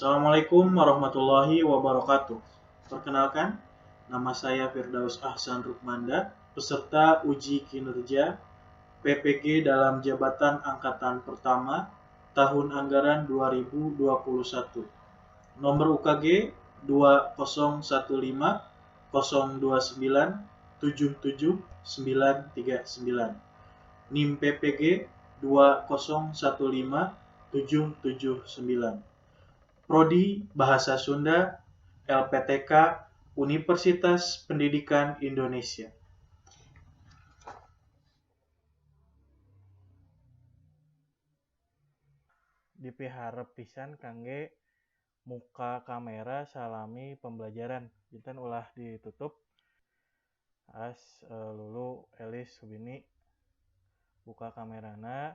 Assalamualaikum warahmatullahi wabarakatuh. Perkenalkan, nama saya Firdaus Ahsan Rukmanda, peserta uji kinerja PPG dalam jabatan angkatan pertama tahun anggaran 2021. Nomor UKG 2015 029 77 939. NIM PPG 2015 779. Prodi Bahasa Sunda LPTK Universitas Pendidikan Indonesia. Dipiharep pisan kangge muka kamera salami pembelajaran. Janten ulah ditutup. As Lulu, Elis, Wini buka kamerana,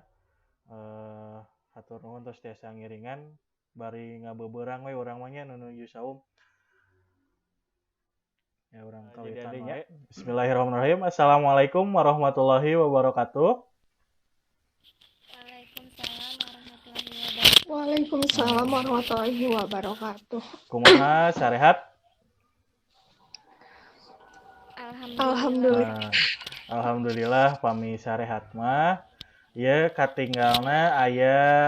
hatur nuhun tos tiasa ngiringan bari ngabeberang we urang mah nya nu nuju saum. Ya urang kawitan wae. Bismillahirrahmanirrahim. Assalamualaikum warahmatullahi wabarakatuh. Waalaikumsalam warahmatullahi wabarakatuh. Waalaikumsalam warahmatullahi wabarakatuh. Kumaha sarehat? Alhamdulillah. Nah, alhamdulillah pami sarehat mah. Ieu katinggalna aya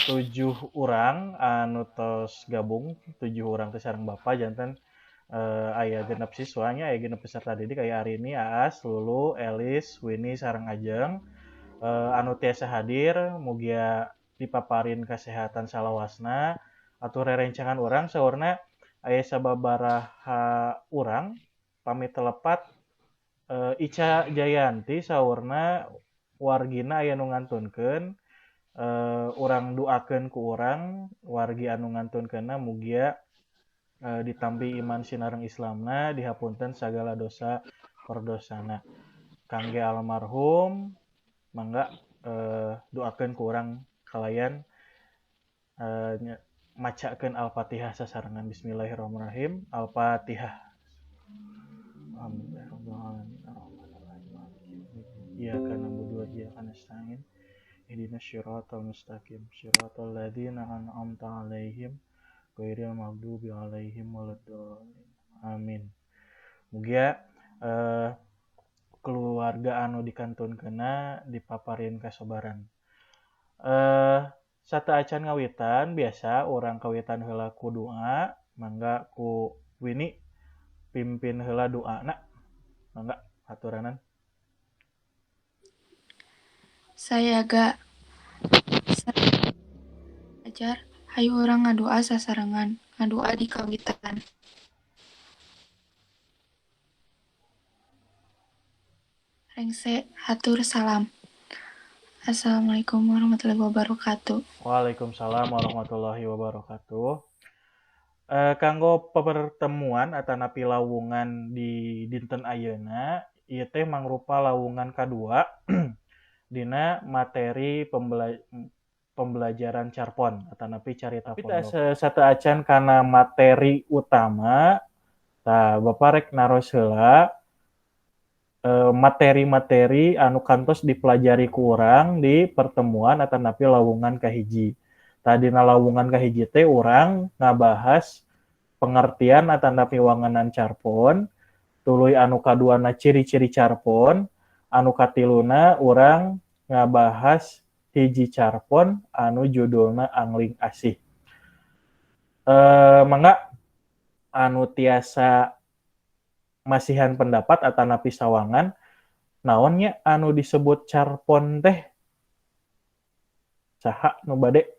7 urang anu tos gabung, 7 urang teh sareng bapak janten aya genep siswanya, aya genep peserta didik, aya Arini, Aas, Lulu, Elis, Winnie sareng Ajeng. Anu tiasa hadir mugia dipaparin kesehatan salawasna atuh rerencangan urang saurna aya sababaraha urang pamit telepat, Ica Jayanti saurna wargina aya nu ngantunkeun, urang duakeun ku urang wargi anu ngantunkeunna mugia ditampi iman sinareng Islamna, dihapunten sagala dosa perdosana. Kangge almarhum mangga duakeun ku urang kalayan macakeun Al-Fatihah sasarengan. Bismillahirrahmanirrahim. Al-Fatihah. Iyyaka na'budu wa iyyaka nasta'in. Ihdinas siratal mustaqim. Siratal ladzina an'amta 'alaihim ghairil maghdubi 'alaihim waladdallin. Amin. Mugia keluarga anu dikantunkeunna dipaparin kasobaran. Sateuacan ngawitan biasa urang kawitan heula ku doa, mangga ku Winnie pimpin heula doana. Mangga haturanan. Sayaga ajar hayu urang ngadoa sasarengan, ngadoa di kawitan. Rengse hatur salam. Assalamualaikum warahmatullahi wabarakatuh. Waalaikumsalam warahmatullahi wabarakatuh. Kanggo pertemuan atanapi lawungan di dinten ayeuna ieu teh mangrupa lawungan kadua dina materi pembelajaran carpon atanapi carita pondok. Sateuacan kana materi utama, tah Bapak rek naros heula materi-materi anu kantos dipelajari ku urang di pertemuan atanapi lawungan kahiji. Tadina lawungan kahiji teh urang ngabahas pengertian atanapi wangenan carpon, tuluy anu kaduana ciri-ciri carpon, anu katiluna urang ngabahas hiji carpon anu judulna Angling Asih. Mangga anu tiasa masihan pendapat atanapi sawangan naonnya anu disebut carpon teh? Saha nu bade?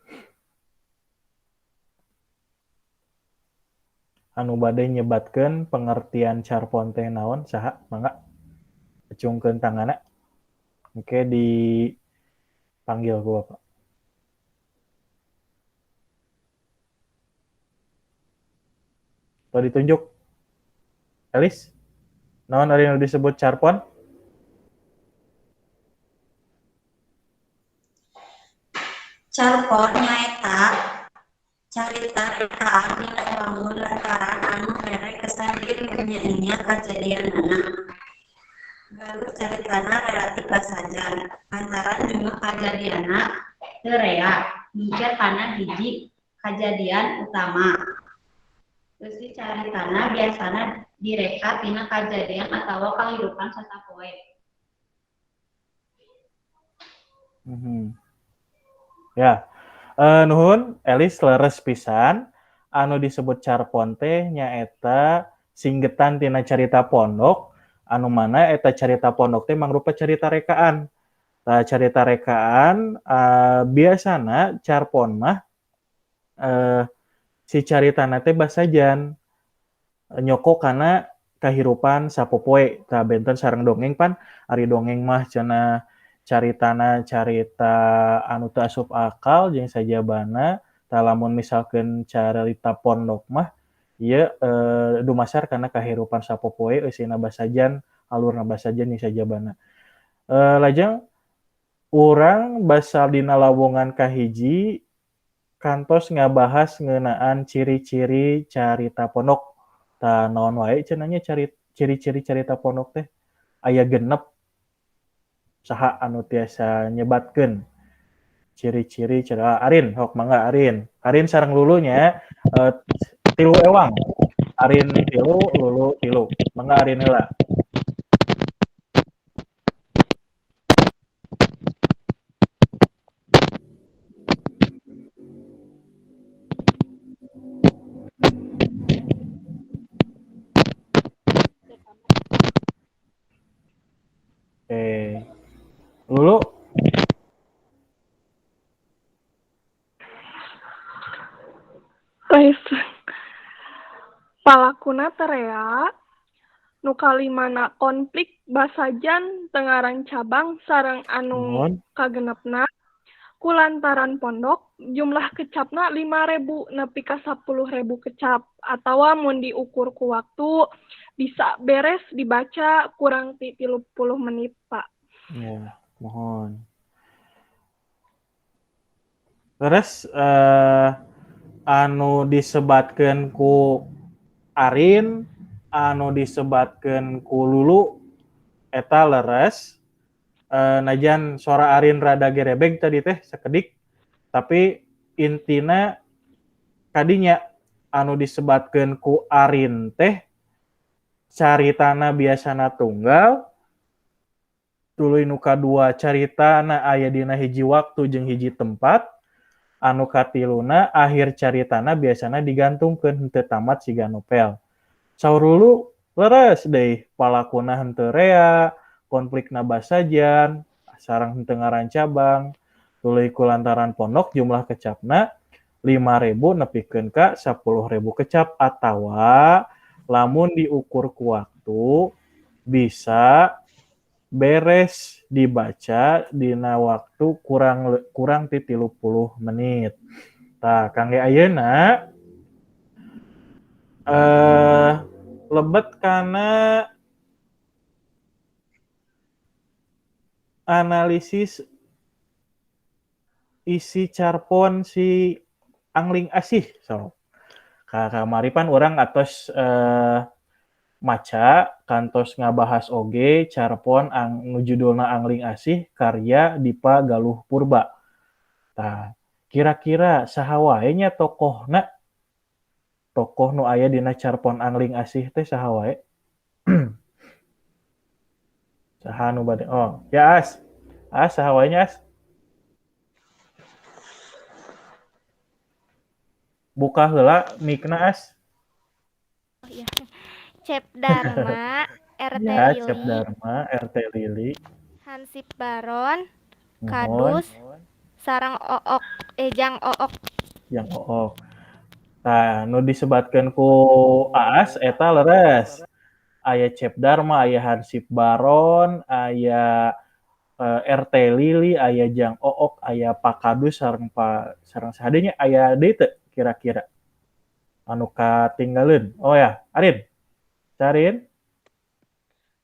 Anu bade nyebatkeun pengertian carpon teh naon saha? Mangga acungkeun tanganna. Oke, dipanggil ku Bapak. Atau ditunjuk. Elis, naon ari nu disebut carpon? Carpon nyaeta carita rekaan nilai wangun lantaran anu mere kesan jeung nya kajadianana. Galuh caritana relatif basajan, lantaran jumlah kajadianna teu rea, mungkin kana hiji kajadian utama. Eusi caritana biasana direka tina kajadian atawa kahirupan sasapoe. Ya. Nuhun Elis, leres pisan. Anu disebut carpon teh nyaeta singgetan tina carita pondok, anu mana eta carita pondok teh mangrupa carita rekaan. Tah, carita rekaan biasana carpon mah si caritana teh basajan nyoko kana kahirupan sapopoe. Tah, benten sareng dongeng pan, ari dongeng mah cenah caritana carita anu teu asup akal jeung sajabana. Tah, lamun misalkeun carita pondok mah ieu dumasar kana kahirupan sapopoe, eusina basajan, alurna basajan jeung sajabana. Lajeng urang basal dina lawongan kahiji kantos ngabahas ngeunaan ciri-ciri carita pondok. Tah, naon wae cenah nya ciri-ciri carita pondok teh? Aya 6. Saha anu tiasa nyebatkeun ciri-ciri carita? Arin, hok mangga Arin. Arin sareng Lulu nya, 3 ewang. Arin 3, Lulu 3. Mangga Arin heula. Oke. Lulu? Palakuna terea, nu kalimana konflik basajan teu ngaran cabang sareng anu kagenepna kulantaran pondok jumlah kecapna 5.000 nepi ka 10.000 kecap atawa mun diukur ku waktu bisa beres dibaca kurang ti 30 menit, Pak. Ya, mohon. Terus anu disebatkeun ku Arin, anu disebatkeun ku Lulu eta leres. Najan suara Arin rada gerebeg tadi teh sakedik, tapi intina kadinya anu disebatkeun ku Arin teh caritana biasana tunggal, tuluy nu kadua caritana aya dina hiji waktu jeung hiji tempat, anu katiluna akhir caritana biasana digantungkeun henteu tamat siga novel. Saur Lulu leres deui, palakuna henteu rea, konflikna basajan, sareng henteu ngaran cabang, tuluy kulantaran pondok jumlah kecapna 5.000 nepikeun ka 10.000 kecap atawa lamun diukur ku waktu bisa beres dibaca dina waktu kurang ti 30 menit. Tah, kangge ayeuna lebet kana analisis isi carpon si Angling Asih. So, kamari pan urang atos maca kantos ngabahas oge carpon nu judulna Angling Asih karya Dipa Galuh Purba. Tah, kira-kira saha wae nya tokohna? Tokoh nu aya dina carpon Angling Asih teh saha wae? Saha nu bade? Oh, ya As. As saha wae nya As? Buka heula mic-na As. Oh iya. Cep Dharma, RT ya, Lili. Cep Dharma, RT Lili. Hansip Baron, Kadus, sarang Ook, Jang Ook. Jang Ook. Nah, nu disebatkeun ku Aas eta leres. Aya Cep Dharma, aya Hansip Baron, aya RT Lili, aya Jang Ook, aya Pak Kadus sareng Pak sareng sahadenya aya deui teu kira-kira anu katinggaleun. Oh ya, Arin. Arin.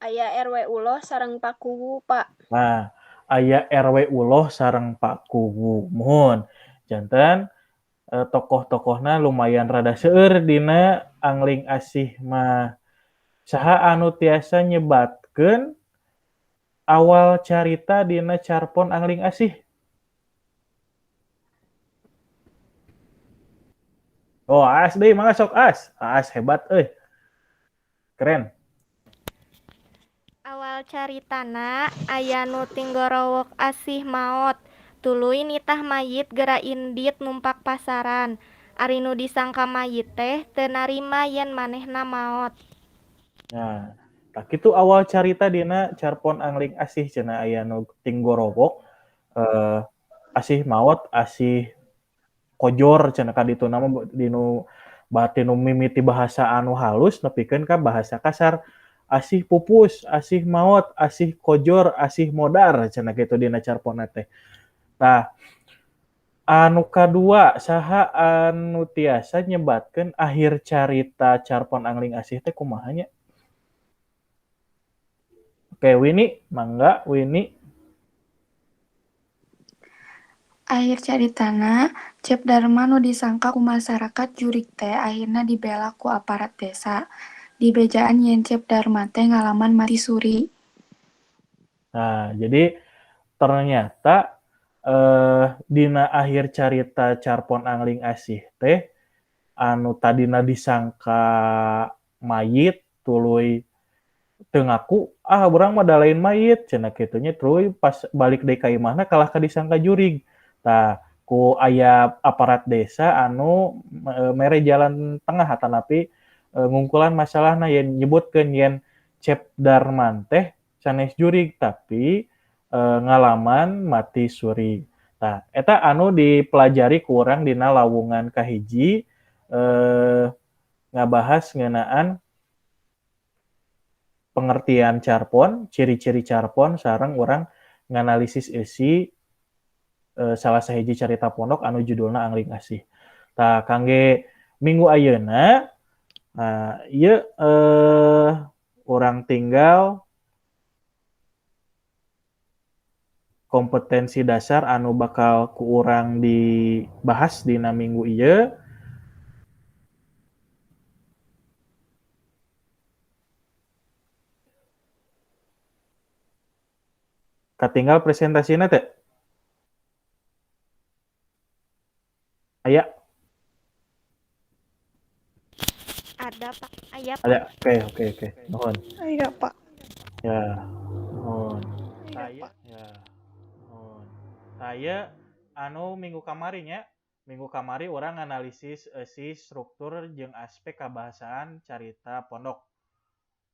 Aya RW Uloh sareng Pak Kuwu, Pak. Nah, aya RW Uloh sareng Pak Kuwu. Muhun. Janten tokoh-tokohna lumayan rada seueur dina Angling Asih mah. Saha anu tiasa nyebatkeun awal carita dina carpon Angling Asih? Oh, Aas deui mangga sok As. Aas hebat euy. Keren. Awal caritana aya nu tinggorowok asih maot, tuluy nitah mayit gera indit numpak pasaran. Ari nu disangka mayit teh teu narima yen manehna maot. Nah, tah kitu awal carita dina carpon Angling Asih cenah aya nu tinggorowok asih maot, asih kojor cenah ka dituna mah dinu batin nu mimiti bahasa anu halus nepikeun ka bahasa kasar. Asih pupus, asih maot, asih kojor, asih modar cenah kitu dina carponna teh. Tah, anu kadua saha anu tiasa nyebatkeun akhir carita carpon Angling Asih teh kumaha nya? Oke, Winnie, mangga Winnie. Akhir caritana, Cep Darma nu disangka ku masyarakat jurig teh akhirna dibela ku aparat desa. Dibejaan yen Cep Darma teh ngalaman mati suri. Nah, jadi ternyata dina akhir carita carpon Angling Asih teh anu tadina disangka mayit tuluy teu ngaku, ah urang mah da lain mayit cenah kitu nya, tuluy pas balik deui ka imahna kalah ka disangka jurig. Tah, ku aya aparat desa anu mere jalan tengah atanapi ngungkulan masalahna yen nyebutkeun yen Cep Darman teh sanes jurig tapi ngalaman mati suri. Tah, eta anu dipelajari ku urang dina lawungan kahiji ngabahas ngeunaan pengertian carpon, ciri-ciri carpon sareng urang nganalisis eusi salah sahiji carita pondok anu judulna Angling Asih. Tah, kangge minggu ayeuna nah, ieu urang tinggal kompetensi dasar anu bakal ku urang dibahas dina minggu ieu. Katinggal presentasina teh? Aya? Ada, Pak. Aya, Pak. Ada. Oke. Nuhun. Aya, Pak. Ya, nuhun. Aya, Pak. Ya, nuhun. Saya anu minggu kamari nya, minggu kamari urang analisis eusi struktur jeung aspek kabahasaan carita pondok.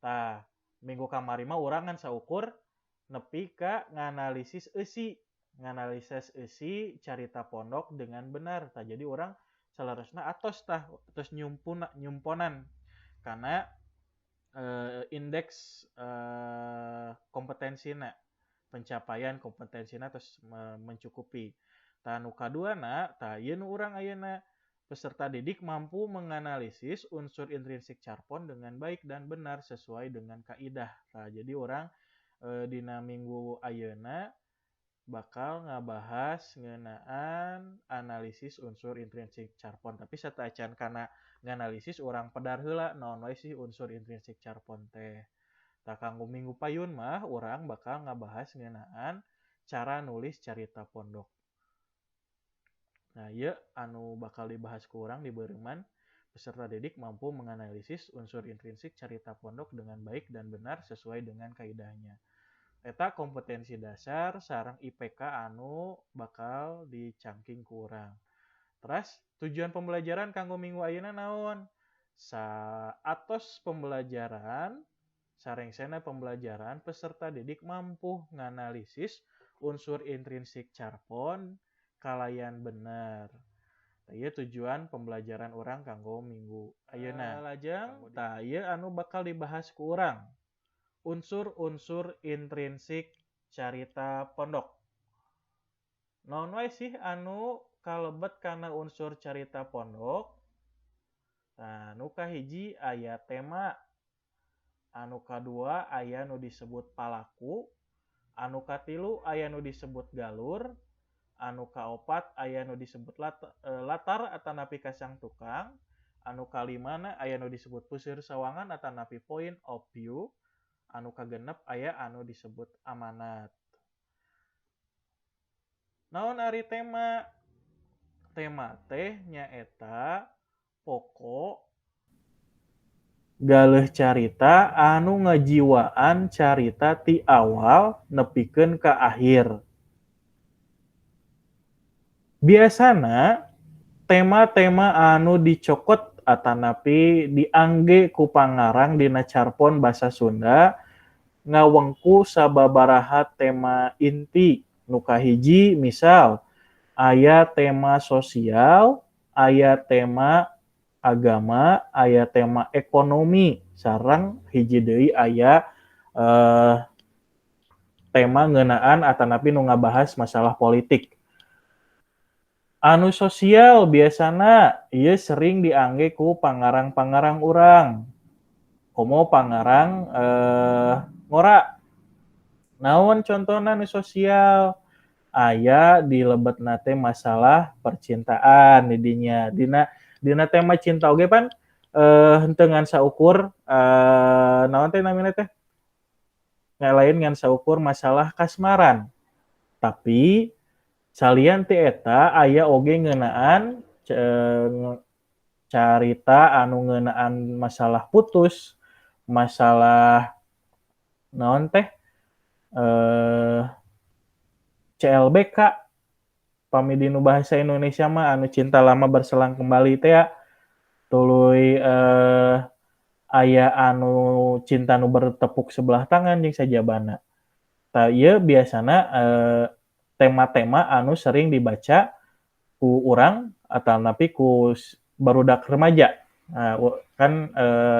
Tah, minggu kamari mah urang ngan saukur nepi ka nganalisis eusi, nganalisis eusi carita pondok dengan benar. Tah, jadi urang saleresna atos tah terus nyumponan karena indeks kompetensina, pencapaian kompetensina terus mencukupi. Tah nu kaduana, tah ieu nu urang ayeuna peserta didik mampu menganalisis unsur intrinsik carpon dengan baik dan benar sesuai dengan kaidah. Tah, jadi urang dina minggu ayeuna bakal ngabahas ngeunaan analisis unsur intrinsik carpon. Tapi sateuacan kana nganalisis urang pedar heula naon wae sih unsur intrinsik carpon teh. Tah, kanggo minggu payun mah urang bakal ngabahas ngeunaan cara nulis carita pondok. Nah, ieu anu bakal dibahas ku urang di beureman peserta didik mampu menganalisis unsur intrinsik carita pondok dengan baik dan benar sesuai dengan kaidahnya. Eta kompetensi dasar sareng IPK anu bakal dicangking ku urang. Terus tujuan pembelajaran kanggo minggu ayeuna naon? Saatos pembelajaran sarengsena pembelajaran peserta didik mampu nganalisis unsur intrinsik carpon kalayan bener. Tah, ieu tujuan pembelajaran urang kanggo minggu ayeuna. Lajeng tah ieu anu bakal dibahas ku urang. Unsur-unsur intrinsik carita pondok. Naon wae sih anu kalebet kana unsur carita pondok? Nah, nu kahiji aya tema, anu kadua aya nu disebut palaku, anu katilu aya nu disebut galur, anu kaopat aya nu disebut latar atanapi kasang tukang, anu kalimana aya nu disebut pusir sawangan atanapi point of view, anu kagenep aya anu disebut amanat. Naon ari tema? Tema teh nyaeta Pokok galeuh carita anu ngajiwaan carita ti awal nepikeun ka akhir. Biasana tema-tema anu dicokot atanapi diangge ku pangarang dina carpon basa Sunda ngawengku sababaraha tema inti. Nu kahiji misal aya tema sosial, aya tema agama, aya tema ekonomi, sareng hiji deui aya tema ngeunaan atanapi nu ngabahas masalah politik. Anu sosial biasana ieu sering diangge ku pangarang-pangarang urang. Komo pangarang ngora. Naon contona nu sosial? Aya di lebetna teh masalah percintaan di dinya. Dina tema cinta oge pan henteu ngan saukur naon teh namina teh? Lain ngan saukur masalah kasmaran. Tapi salian ti eta aya oge ngeunaan carita anu ngeunaan masalah putus, masalah naon teh CLBK pami dinu bahasa Indonesia mah anu cinta lama berselang kembali teh ya, tuluy aya anu cinta nu bertepuk sebelah tangan jeung sajabana. Tah ieu biasana tema-tema anu sering dibaca ku urang atanapi ku barudak remaja. Nah, kan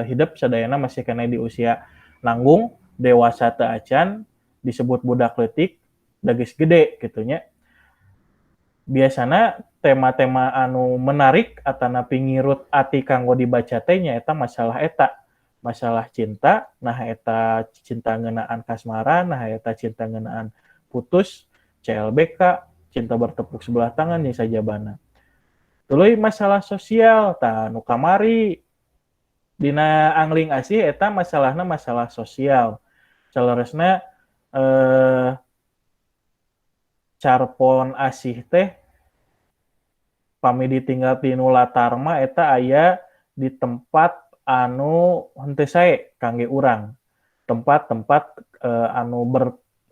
hidup sadayana masih keneh di usia nanggung, dewasa teu acan, disebut budak leutik, da geus gede kitu nya. Biasana tema-tema anu menarik atanapi ngirut ati kanggo dibaca teh nyaeta masalah eta, masalah cinta, nah eta cinta ngeunaan kasmaran, nah eta cinta ngeunaan putus, CLBK, cinta bertepuk sebelah tangan jeung sajabana. Tuluy masalah sosial, tah nu kamari dina Angling Asih eta masalahna masalah sosial. Saleresna carpon asih teh pami ditinggal ti nu latar mah eta aya di tempat anu henteu sae kangge urang. Tempat-tempat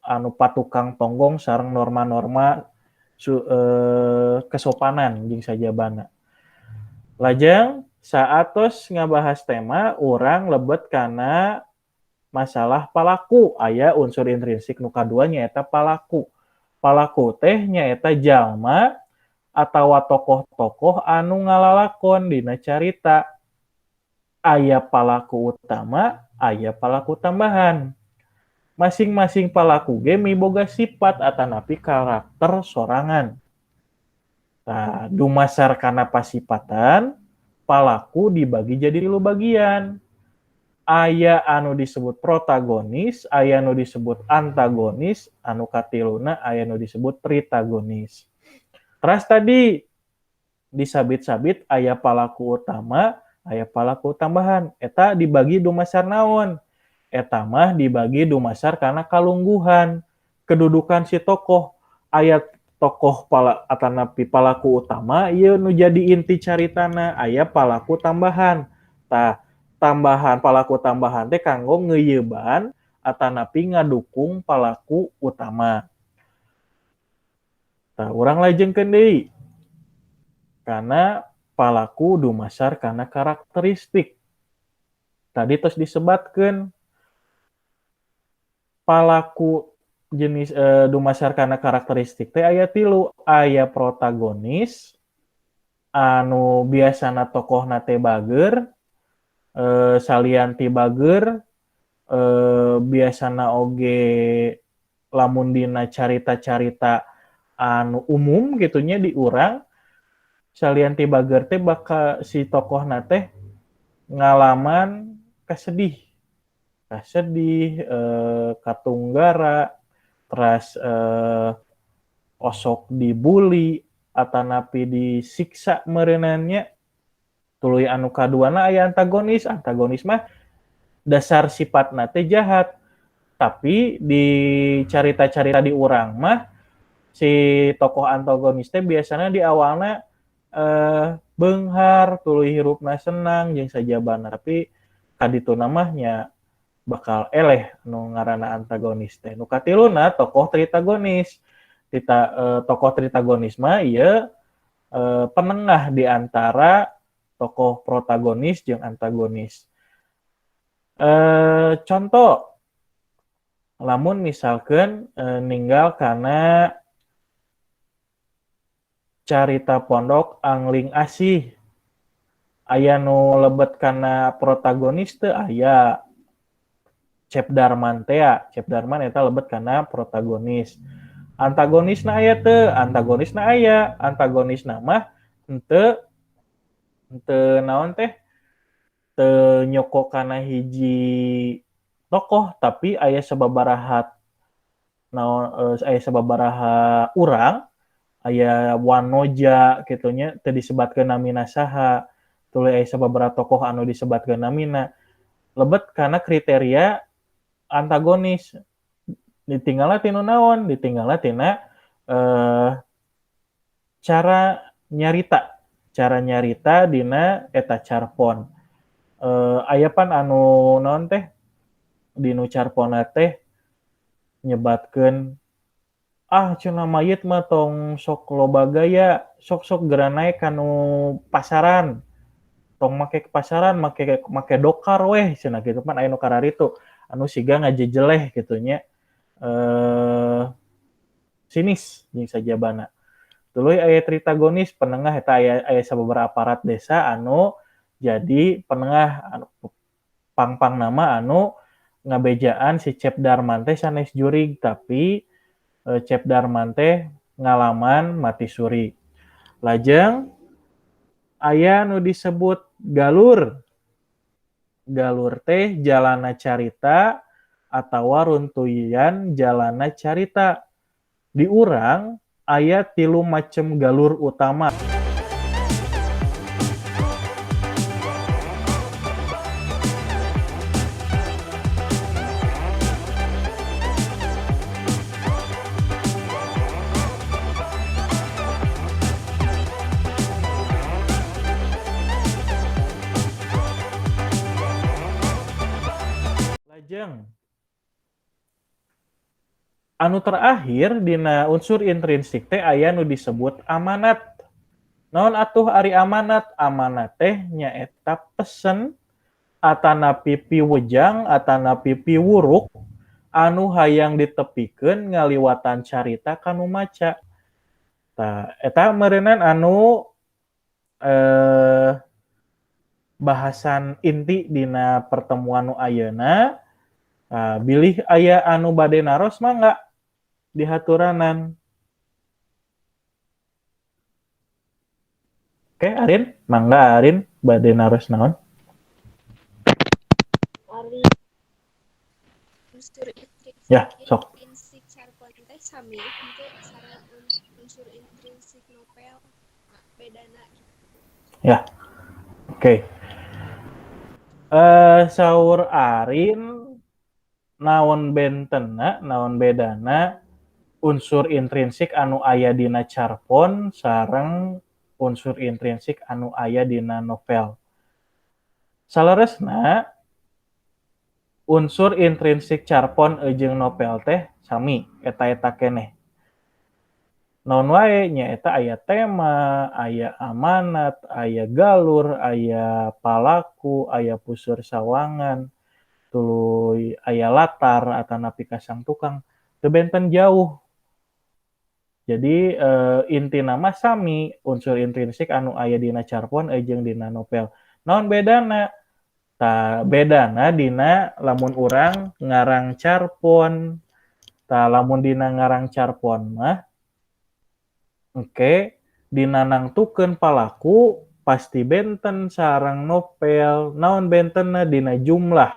anu patukang tonggong sareng norma-norma kesopanan jeung sajabana. Lajeng saatos ngabahas tema urang lebet kana masalah palaku. Aya unsur intrinsik nu kadua nyaeta palaku. Palaku teh nyaeta jalma atawa tokoh-tokoh anu ngalalakon dina carita. Aya palaku utama, aya palaku tambahan. Masing-masing palaku ge miboga sifat atanapi karakter sorangan. Tah, dumasar kana pasipatan, palaku dibagi jadi 3 bagian. Aya anu disebut protagonis, aya anu disebut antagonis, anu katiluna aya anu disebut tritagonis. Teras tadi disabit-sabit aya palaku utama, aya palaku tambahan. Eta dibagi dumasar naon? Eta mah dibagi dumasar kana kalungguhan, kedudukan si tokoh. Aya tokoh atanapi palaku utama ieu nu jadi inti caritana, aya palaku tambahan. Tah, tambahan palaku tambahan teh kanggo ngeuyeban atanapi ngadukung palaku utama. Tah, urang lajengkeun deui kana palaku dumasar kana karakteristik. Tadi tos disebatkeun palaku jenis dumasar kana karakteristik teh aya 3, aya protagonis anu biasana tokohna teh bager, salian ti bager, biasana oge lamun dina carita-carita anu umum gitunya di urang salian ti bager teh bakal si tokohna teh ngalaman kasedih, katunggara, teras osok dibully atanapi disiksa meureunannya. Tuluy anu kaduana aya antagonis. Antagonis mah dasar sifatna teh jahat, tapi di carita-carita di urang mah si tokoh antagonis teh biasanya di awalna Beunghar tuluy hirupna senang jeung sajabana, tapi kadituna mah nya bakal eleh nu ngaranna antagonis teh. Nu katiluna tokoh tritagonis. Tokoh tritagonis mah ieu penengah di antara tokoh protagonis jeung antagonis. Contoh lamun misalkan ninggal kana carita Pondok Angling Asih, aya nu lebet kana protagonis teu? Aya Cep Darman tea. Cep Darman eta lebet kana protagonis. Antagonisna aya teu? Antagonisna aya. Antagonisna mah henteu henteu naon teh, teu nyoko kana hiji tokoh, tapi aya sababaraha naon, aya sababaraha urang, aya wanoja kitu nya, teu disebatkeun namina saha, tuluy aya sababaraha tokoh anu disebatkeun namina, lebet kana kriteria antagonis. Ditinggalna tina naon? Ditinggalna tina cara nyarita, cara nyarita dina eta carpon. Aya pan anu naon teh dinu carponna teh nyebatkeun, "Ah, cenah, mayit mah tong sok loba gaya, sok-sok geura naek kanu pasaran, tong make ke pasaran, make make dokar weh," cenah kitu. Pan aya nu kararitu anu siga ngajejeleh kitu nya, sinis jeung sajabana. Tuluy aya tritagonis penengah, eta aya aya sababaraha aparat desa anu jadi penengah, anu pang-pang nama anu ngabejaan si Cep Darman teh sanes jurig, tapi Cep Darman teh ngalaman mati suri. Lajeng aya nu disebut galur. Galur teh jalana carita atawa runtuyan jalana carita. Di urang aya 3 macem galur utama. Lajeng anu terakhir dina unsur intrinsik teh aya nu disebut amanat. Naon atuh ari amanat? Amanat teh nyaeta pesen atanapi piwejang atanapi piwuruk anu hayang ditepikeun ngaliwatan carita kanu maca. Tah eta meureunan anu bahasan inti dina pertemuan nu ayeuna. Bilih aya anu bade naros mangga dihaturanan. Oke, Arin, mangga Arin bade naros naon? Ari unsur intrinsik Ya, sok. Intrinsik carpon teh sami henteu sareng unsur intrinsik novel, bedana gitu? Ya. Oke. Saur Arin, naon bentenna, naon bedana unsur intrinsik anu aya dina carpon sareng unsur intrinsik anu aya dina novel? Saleresna unsur intrinsik carpon jeung novel teh sami, eta-eta keneh. Naon wae? Nyaeta aya tema, aya amanat, aya galur, aya palaku, aya puseur sawangan, tuluy aya latar atanapi kasang tukang, teu benten jauh. Jadi intina mah sami unsur intrinsik anu aya dina carpon jeung dina novel. Naon bedana? Tah, bedana dina lamun urang ngarang carpon. Tah, lamun dina ngarang carpon mah engke dina nangtukeun palaku pasti benten sareng novel. Naon bentenna? Dina jumlah.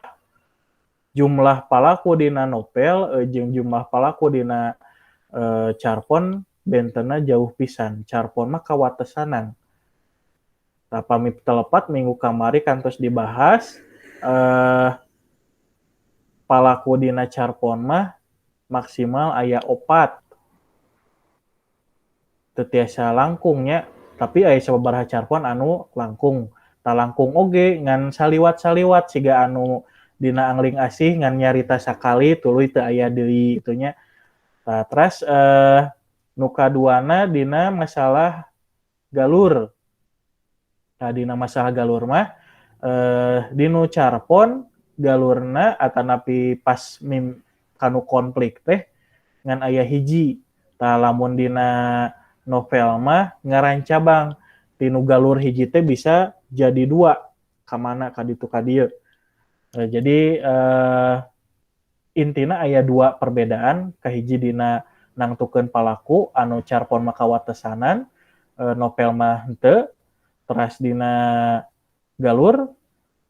Jumlah palaku dina novel jeung jumlah palaku dina carpon bentenna jauh pisan. Carpon mah kawatesanan. Tah, pami telepat minggu kamari kantos dibahas, palaku dina carpon mah maksimal aya 4. Teu tiasa langkung nya. Tapi aya sababaraha carpon anu langkung. Tah, langkung oge ngan saliwat-saliwat, siga anu dina Angling Asih, ngan nyarita sakali tuluy teu aya deui kitu nya. Tah, teras nu kaduana dina masalah galur. Tah, dina masalah galur mah dinu carpon galurna atanapi pas mim kanu konflik teh ngan aya hiji. Tah, lamun dina novel mah ngarancabang, tinu galur hiji teh bisa jadi dua, kamana, ka ditu ka dieu. Jadi intina aya dua perbedaan: kahiji dina nangtukeun palaku, anu carpon mah kawatesanan, novel mah henteu. Teras dina galur,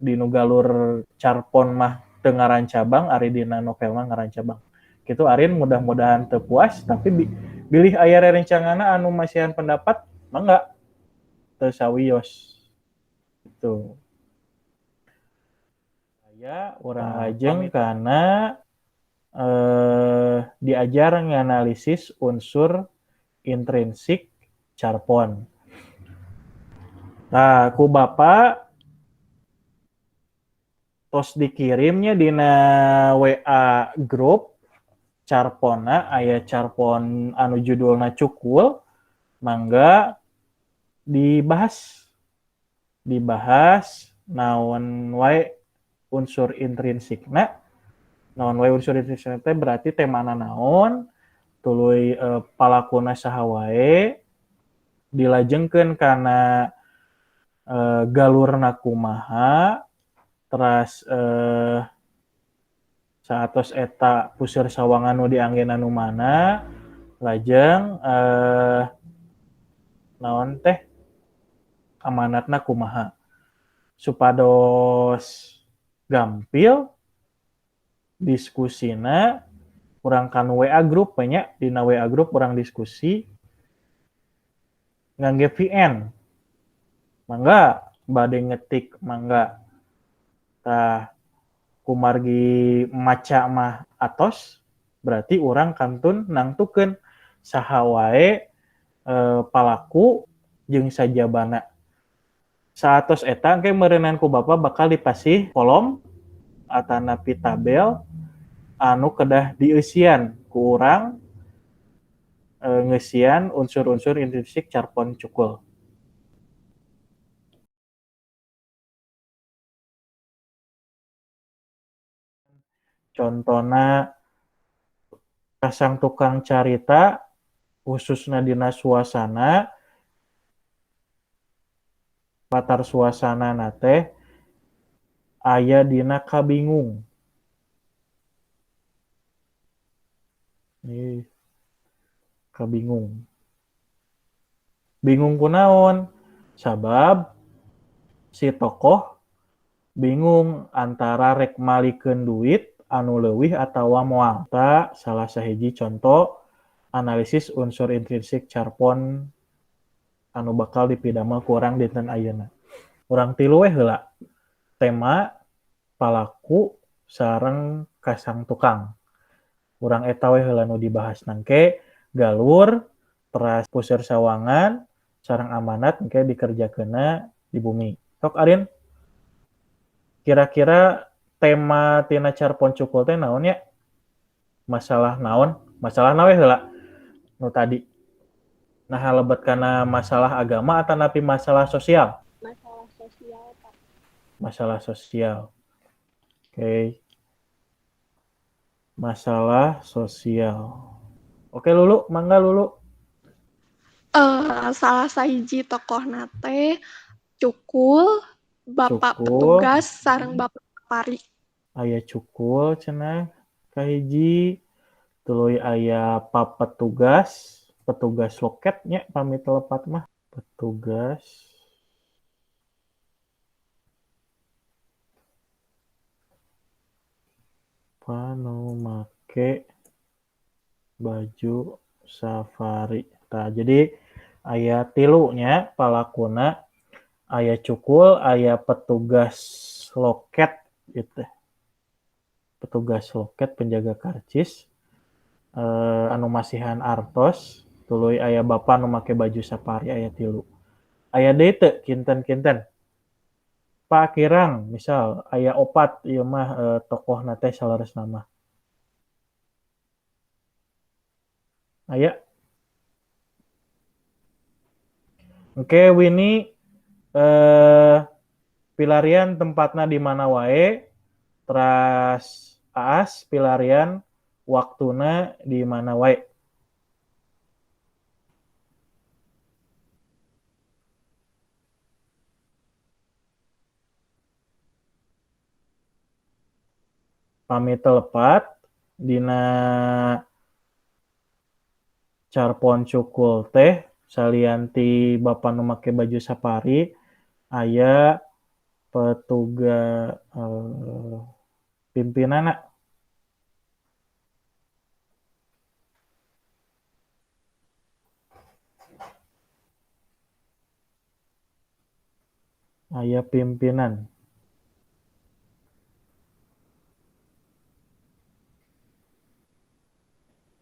dinu galur carpon mah teu ngarancabang, ari dina novel mah ngarancabang. Kitu, Arin, mudah-mudahan teu puas, tapi bilih aya rerencanganna anu masihan pendapat, mangga, teu sawios. Gitu. Aya urang lajeng kana diajar nganalisis unsur intrinsik carpon. Nah, ku Bapak tos dikirimnya dina WA grup carponna, aya carpon anu judulna Cukul, mangga dibahas. Dibahas naon wae unsur intrinsikna. Naon wae unsur intrinsikna teh berarti temana naon, tuluy palakuna saha wae, dilajengkeun kana galurna kumaha, teras saatos eta puseur sawangan nu dianggenan nu mana, lajeng naon teh amanatna kumaha. Supados gampil diskusina, urang kan WA grup banyak, dina WA grup urang diskusi ngangge VN. Mangga bade ngetik, mangga. Tah, kumargi maca mah atos, berarti urang kantun nangtukeun saha wae palaku jeung sajabana. Saatos eta engke meureunan ku Bapak bakal dipasih kolom atanapi tabel anu kedah dieusian ku urang, ngeusian unsur-unsur intrinsik carpon Cukul. Contona kasang tukang carita khususna dina suasana, latar suasana teh aya dina kabingung. Ih, kabingung. Bingung kunaon? Sabab si tokoh bingung antara rek malikeun duit anu leuwih atawa moal. Ta salah sahiji contoh analisis unsur intrinsik carpon anu bakal dipidamel ku urang dinten ayeuna. Urang tilu we heula. Tema, palaku, sareng kasang tukang. Urang eta we heula nu dibahas, nangke galur, teras puseur sawangan, sareng amanat engke dikerjakeunna di bumi. Sok, Arin. Kira-kira tema tina carpon Cukul teh naon ya? Masalah naon? Masalah we heula nu tadi. Nah, lebet kana masalah agama atanapi masalah sosial? Masalah sosial, Pak. Masalah sosial. Oke. Okay. Masalah sosial. Oke, Lulu, mangga, Lulu. Salah sahiji tokohna teh Cukul, Bapak Cukul. Petugas sareng Bapak Pari. Aya Cukul cenah kahiji, tuluy aya pa petugas, petugas loketnya pami telepat mah, petugas panu make baju safari. Tah, jadi aya tilunya palakuna, aya Cukul, aya petugas loket gitu. Petugas loket penjaga karcis anu masihan artos, tuluy aya bapak nu make baju safari, aya tilu. Aya deui teu kinten-kinten? Pak Kirang misal aya opat ieu mah tokohna teh saleresna mah. Aya. Oke, Winnie pilarian tempatna di mana wae, teras Aas pilarian waktuna di mana wae. Pami telepat dina carpon cukul teh salian ti bapa nu make baju safari aya petugas pimpinanna. Aya pimpinan.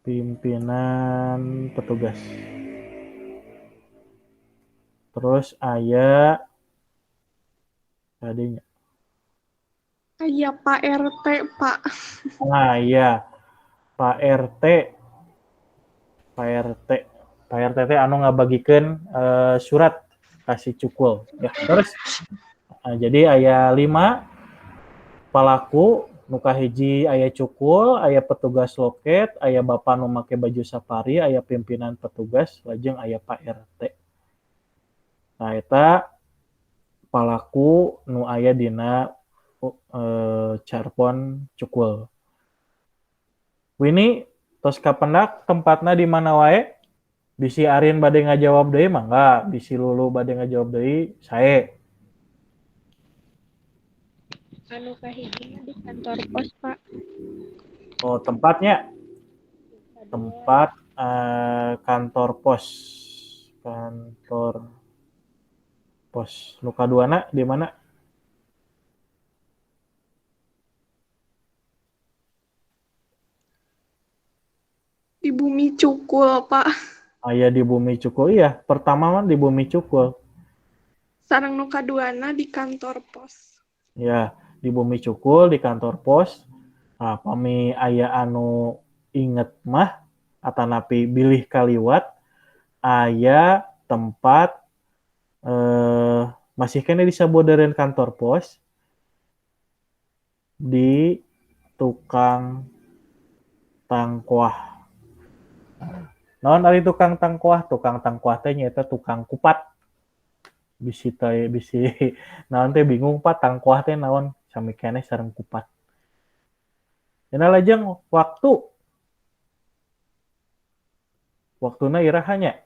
Pimpinan petugas. Terus aya tadinya. Aya Pak RT, Pak. Nah, iya. Pak RT. Pak RT. Pak RT teh anu ngabagikeun surat kasih cukul. Ya, terus nah, jadi aya 5 palaku. Nu kahiji aya cukul, aya petugas loket, aya bapak nu make baju safari, aya pimpinan petugas, lajeng aya Pak RT. Nah, eta palaku nu aya dina carpon cukul. Winnie tos kapendak tempatna di mana wae? Bisi Arin bade ngajawab deui mangga, bisi Lulu bade ngajawab deui sae. Anu kahiji di kantor pos, Pak. Oh, tempatnya? Tempat kantor pos. Kantor pos. Nu kaduana di mana? Di Bumi Cukul, Pak. Aya di Bumi Cukul, iya. Pertama mah di Bumi Cukul. Sareng nu kaduana di kantor pos. Ya, di Bumi Cukul, di kantor pos. Nah, pami aya anu inget mah atanapi bilih kaliwat aya tempat masih kene disabodereun kantor pos di tukang tangkuah. Naon ari tukang tangkuah? Tukang tangkuah teh nyaeta tukang kupat. Bisi teh bisi naon teh bingung Pak, tangkuah teh naon? Sami keneh sareng kupat. Dina lajeng waktu. Waktuna iraha nya?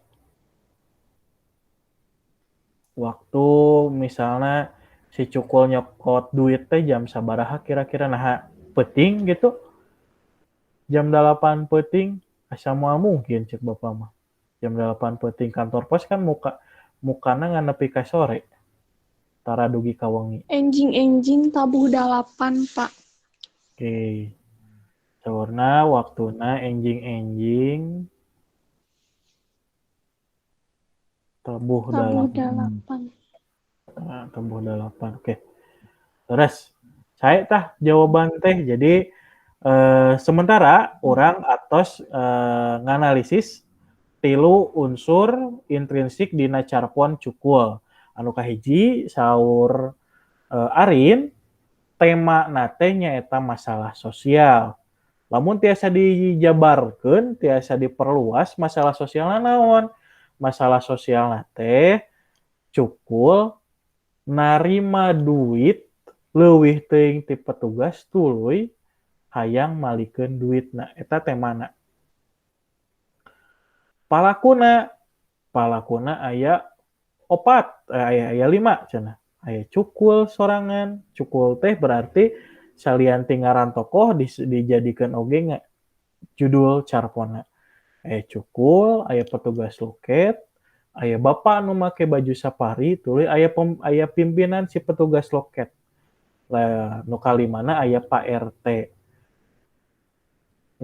Waktu misalnya si cukul nyokot duit teh jam sabaraha kira-kira, naha peuting gitu. Jam 8 peuting asa moal mungkin cek bapak mah. Jam 8 peuting kantor pos kan mukana ngan nepi ka sore. Tara dugi ka wengi. Enjing-enjing tabuh 8, Pak. Oke. Saurna waktuna enjing-enjing tabuh 8. Nah, tabuh 8. Oke. Terus saya tah jawaban teh. Jadi sementara orang atos nganalisis 3 unsur intrinsik dina carpon cukul. Anu kahiji saur Arin tema nate nyaeta masalah sosial. Lamun tiasa dijabarkeun, tiasa diperluas masalah sosialna naon? Masalah sosialna teh cukul narima duit leuwih teuing ti petugas tuluy hayang malikeun duitna. Eta temana. Palakuna aya 4, aya 5 cenah. Aya cukul sorangan. Cukul teh berarti salian ti ngaran tokoh dijadikeun oge judul carpona. Aya cukul, aya petugas loket, aya bapak nu make baju safari, tuluy aya pimpinan si petugas loket. Lah nu kalimana aya Pak RT.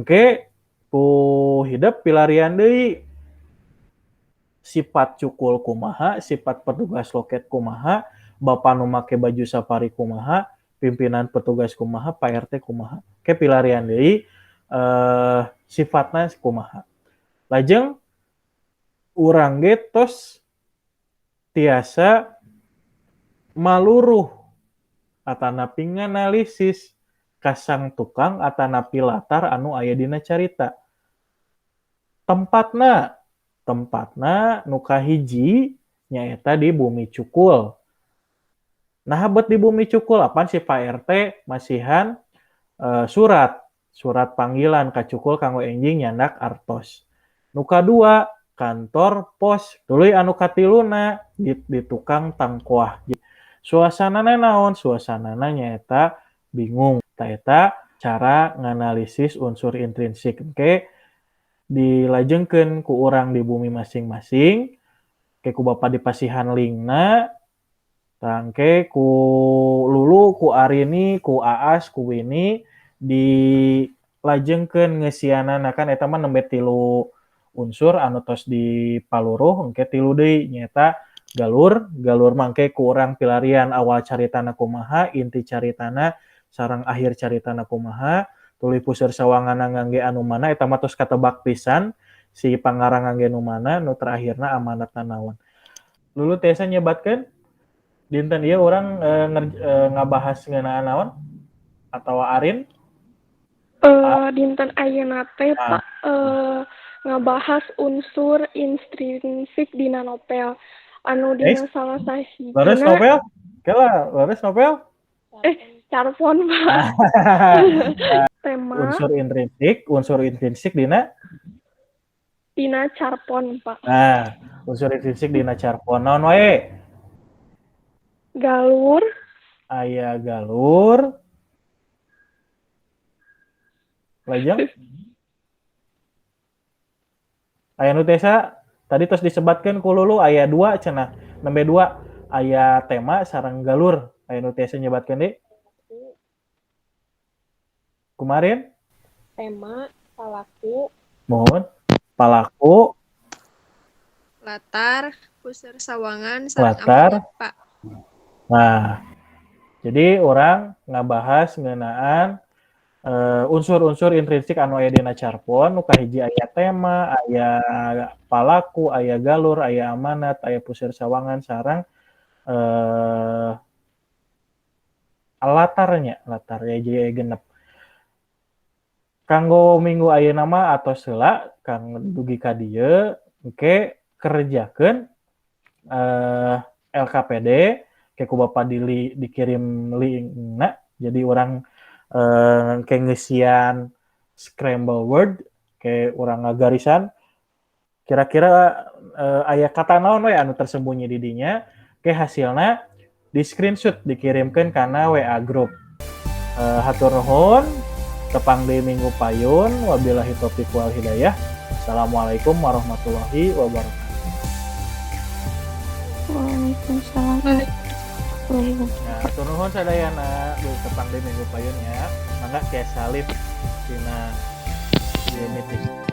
Oke, ku hidep pilarian deui. Sifat cukul kumaha, sifat petugas loket kumaha, bapak nu make baju safari kumaha, pimpinan petugas kumaha, Pak RT kumaha. Ke pilarian deui sifatna kumaha. Lajeng urang ge tos tiasa maluruh atanapi nganalisis ka sang tukang atanapi latar anu aya dina carita. Tempatna tempatna nu kahiji nyaeta di Bumi Cukul. Nah, bet di Bumi Cukul apan si Pak RT masihan surat surat panggilan ka Cukul kanggo enjing nyandak artos. Nu kadua kantor pos, tuluy anu katiluna di tukang tangkoah. Suasanana naon? Suasanana nyaeta bingung. Ta eta cara nganalisis unsur intrinsik. Engke dilajengkeun ku urang di bumi masing-masing, ke ku Bapak dipasihan linkna, tangke ku Lulu, ku Arini, ku Aas, ku Wini dilajengkeun ngeusianana. Kan eta mah nembe 3 unsur anu tos dipaluruh, engke 3 deui nyaeta galur. Galur mangke ku urang pilarian awal caritana kumaha, inti caritana sareng akhir caritana kumaha, tuluy puseur sawanganna ngangge anu mana, eta mah tos katebak pisan si pangarang ngangge nu mana, nu terakhirna amanatna naon. Lulu tiasa nyebatkeun dinten ieu urang ngabahas ngeunaan naon atawa Arin? Dinten ayeuna teh Pak ngabahas unsur intrinsik dina novel. Anu dina salah sahijina. Leres novel? Kela, leres novel? Carpon, Pak. Tema unsur intrinsik dina dina carpon, Pak. Nah, unsur intrinsik dina carpon naon wae? Galur. Aya galur. Lajeng aya nu tiasa tadi tos disebatkeun ku Lulu aya 2 cenah, nembe 2 aya tema sareng galur. Aya nu tiasa nyebatkeun deui? Kumarin? Tema, palaku. Mohon. Palaku. Latar, puseur sawangan, sareng latar. Amanat, Pak. Nah, jadi orang ngabahas ngeunaan unsur-unsur intrinsik anu aya dina carpon. Nu kahiji aya tema, aya palaku, aya galur, aya amanat, aya puseur sawangan sareng latarnya, latar ya jadi genep. Kanggo minggu ayeuna mah atos heula kang dugi ka dieu, engke kerjakeun LKPD ke ku Bapak dikirim linkna. Jadi urang ke ngeusian scramble word ke urang ngagarisan kira-kira aya kata naon we anu tersembunyi di dinya, ke hasilna di screenshot dikirimkeun kana WA group. Hatur nuhun, tepang deui minggu payun, wabillahi taufiq wal hidayah. Assalamualaikum warahmatullahi wabarakatuh. Waalaikumsalam. Ya, hatur nuhun sadayana, tepang deui minggu payun ya. Mangga tiasa live dina meeting.